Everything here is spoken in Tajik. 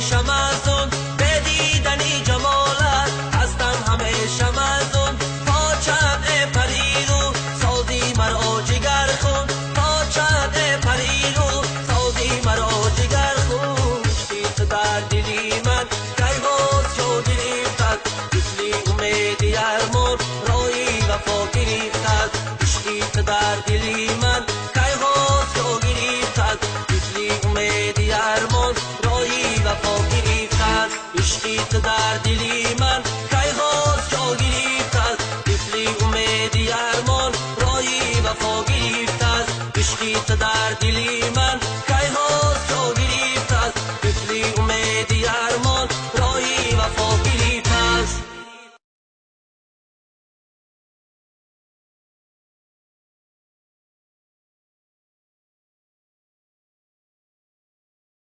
ҳамеша мазун ба дидани ҷамолат, ҳастам ҳамеша мазун. То чанд эй парирӯ созӣ маро ҷигархун, то чанд эй парирӯ созӣ маро ҷигархун. Ишқи ту дар дили ман кайҳост ҷо гирифтад, мисли умеди армон роҳи вафо гирифтад. Ишқи ту дар дили ман кайҳост ҷо гирифтад, мисли умеди армон роҳи вафо гирифтад. Ишқи ту дар дили